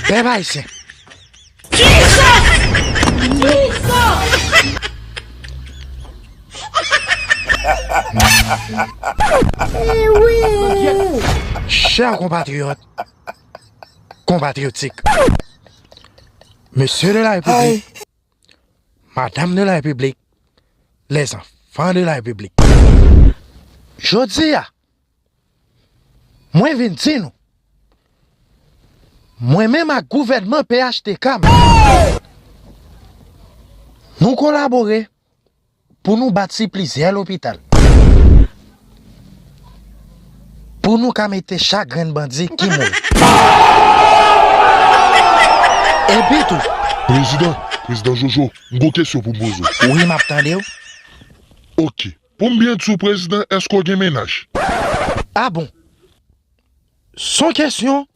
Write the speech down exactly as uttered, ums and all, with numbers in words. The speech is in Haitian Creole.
Pèp ayisyen. Chè konpatriyòt, konpatriyotik, mesye de la repiblik, madanm de la repiblik, lèzanfan de la repiblik. Jodi a, mwen vin di nou, mwen menm ak gouvènman P H T K m, nou kolabore pou nou bati plizyè lopital, pou nou ka mete chak grenn bandi ki mouri. Epi tou, Prezidan, Prezidan Jojo, m gon kesyon pou m poze w. Wi, m ap tande w. Oke. Pou m byen di w, Prezidan, èske w gen mennaj? A bon? Se yon kesyon